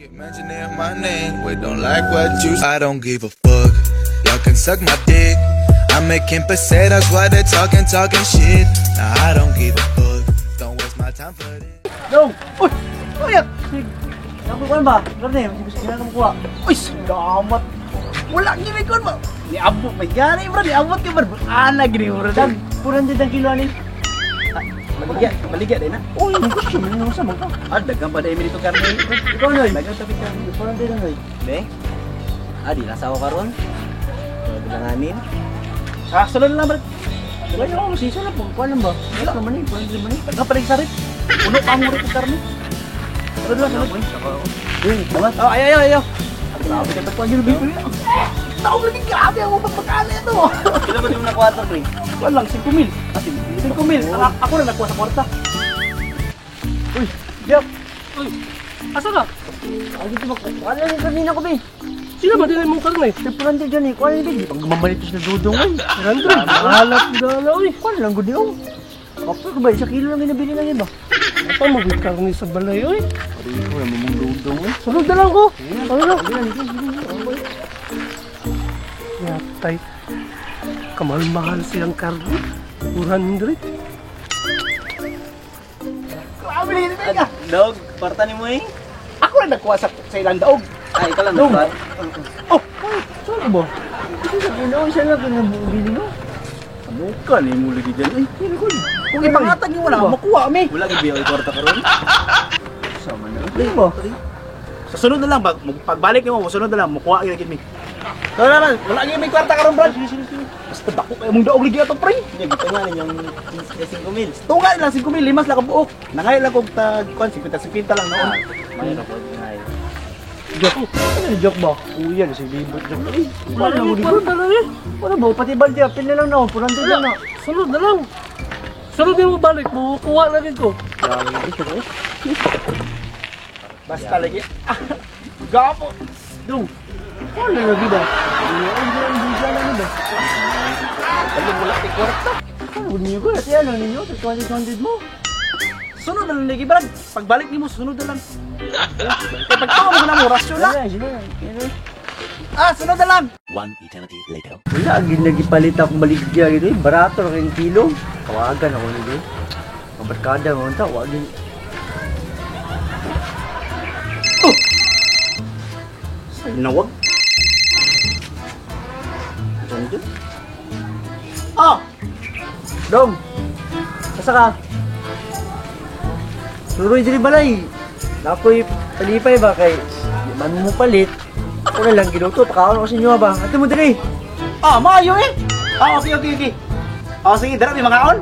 Keep mentioning my name, we don't like what you. I don't give a fuck. Y'all can suck my dick. I'm making pesetas while they're talking, talking shit. Nah, I don't give a fuck. Don't waste my time for this. Dong! Uy! Uy! Ako kuan ba? Karne, gusto na mo kuha. Uy, salamat. Wala gini kon ba? Niabot may gani bro, niabot ka bro. Ana gini bro. Dag, 400 ang kilo ani. Maligya, maligya din na. Uy, gusto mo nang sa mga. Ah, daghang pa dai dito karne. Ikaw noy. Daghang tabi karne. 400 ang noy. Be? Ah, di nasa ako karon. Bilanganin. Ah, sulod lang bro. Wala ko sisa na po. Kuan lang ba? Wala naman ni, 400 man ni. Daghang pa rin sa rep. Puno pa ang rep karne. Sulod lang, sulod. Uy, dapat. Oh, ayo ayo ayo. Grabe ka tapuan yun, baby. Taong lagi grabe ang pagpagkala ito. Kila ba di mo nakuha to, pre? Wala lang, 5 mil. Ah, 5 mil. Ako na nakuha sa kwarta. Uy, Jack. Uy, asa ka? Ay, dito ba? Kuan lang yung karnina ko be. Sino ba din mong karne? 400 dyan eh. Kuan lang be. Pag mamalitos na dudong ay. 300. Mahalap gala, uy. Kuan lang gud oh. Kapag ko ba, isa kilo lang ginabili lang iba. Apa mo gud karne sa balay, uy? Aray ko, naman mong dudong eh. Sunod na lang ko. Ano lang? Yatay. Kamahal-mahal silang karne. 400. Grabe na yun, ka. Dog, kwarta ni mo eh. Ako na nakuha sa ilang daog. Ah, ikaw lang Dog. nakuha. Oh, Saan ba? Ito sa kilo, isa lang ginabili no. Bukan eh, muli dyan. Ay, kung ipangatag yung wala, makuha mi. Wala gid biya kwarta karon. Sama na. Di ba? Sa sunod na lang, pagbalik nimo, sunod na lang, makuha gyud mi. Wala na, wala gyud may kwarta karon, brad. Basta dako kayo mong daog lagi ato, pre. Hindi gito nga ninyong 5 mil. Tunga lang 5 mil, limas lang ang buok. Nangay lang kog tag kuan 50 50 lang noon. Mayroon po ngay. Joke. Ano yung joke ba? Kuya, si libot joke. Ay, Wala wala mo yung di kwarta na eh. Wala ba? Pati balde, apil na lang na. 400 lang na. Sunod na lang. Sunod din mo balik, makukuha na rin ko. Basta lagi. Gapo. Dong. Wala lagi ba? Ay, hindi lang ano ba? Dali wala kay kwarta. Ano ninyo ko? Ate, ano ninyo? 200 mo. Sunod na lang lagi, brad. Pagbalik nimo, sunod na lang. Kay pagtuo mo na mo, rasyon na. Wala, sila. Ah, sunod na lang. One eternity later. Wala, ginagipalit akong baligya gito. eh. Barato na kayong kilo. Kawagan ako nito. Kabarkada mo ta, wag gin. Sa nawag. Ano? Ah, Dong. Asa ka? Suroy diri balay. Nakoy palipay ba kay di man mo palit. Ako na lang giluto, pakaon ako sa inyo ba. Ato mo diri. Ah, maayo eh. Ah, okay, okay, okay. Ah, sige, dara may mga on.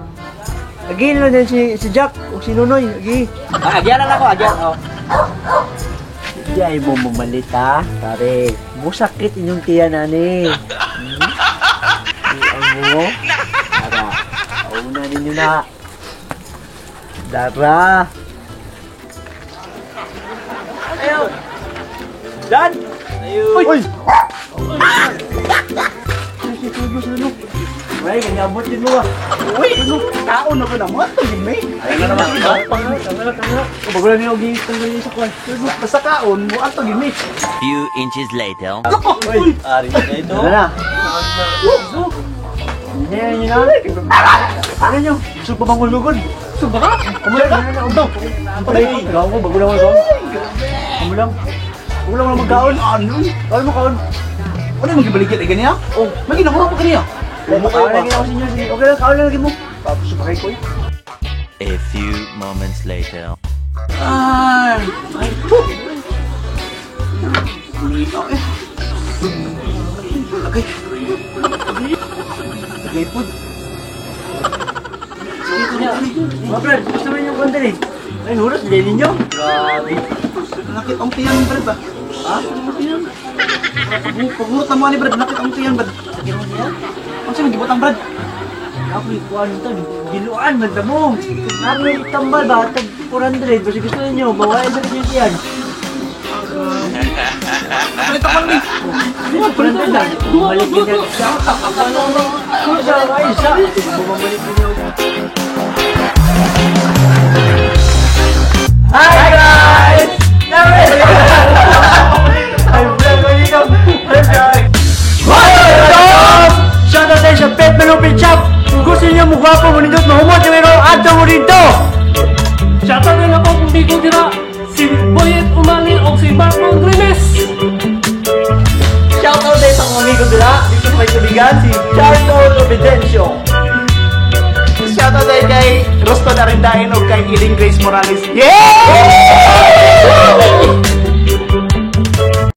Agi na lang din si Jack o si Nonoy. Agi. Ah, agyan lang ako, agyan. Oh. Di ay mo mamalit ha, pare. Musakit inyong tiyan ani. Ang mo. Tara. Una ninyo na. Dara. Ayaw. Dan. Ayun. Uy! Uy, kanyabot din mo ah. Uy, kaon na ko na mo ato gid may. Ay na naman. Tangala, tangala. O, bago lang niyo tanggal niyo sa kwan. Basta kaon mo ato gid may. Few inches later. Uy, Ari na ito. Tara na. Hindi na nyo na. Ano nyo? Gusto pa bang ulugod? Gusto ba ka? Kamu lang, na na. Ang Gaon ko, bago lang ako gaon. Kamu lang. Bago lang ako magkaon. Ano? Kaon mo, kaon. Ano yung magibaligyan ay ganiya? Oh, magi na pa ganiya. Kaon lang ako sa inyo. Sige, okay lang, kaon lang lagi mo. Tapos pa kayo ko. A few moments later. Ay, ay, huh. Lito eh. Lagay. Lagay po. Mga brad, gusto mo yung kwanta eh. Ay, huros, lili nyo. Grabe. Nakit ang tiyan, brad ba? Ha? Pagurot na mo ni brad, nakit ang tiyan, brad. Ang sino gibot ang brad? Ako, ikuan to, giluan man ta mo. Ako, tambal ba? Tag 400, basta gusto ninyo, bawain sa inyo tiyan. Palit ako ni. 400 lang. Bumalik din yan. Isa, isa. Bumalik din yan. Hi guys! Kung gusto niyo mo gwapo mo nindot, mahumot yung iro, adto mo dito! Shoutout din ako kung bigo dira. Si Boyet Umali o si Marco Grimes. Shoutout din sa akong amigo dira, dito sa may tubigan, si Charlton Obedencio. Shoutout din kay Rosto Narindain o kay Iling Grace Morales. Yeah!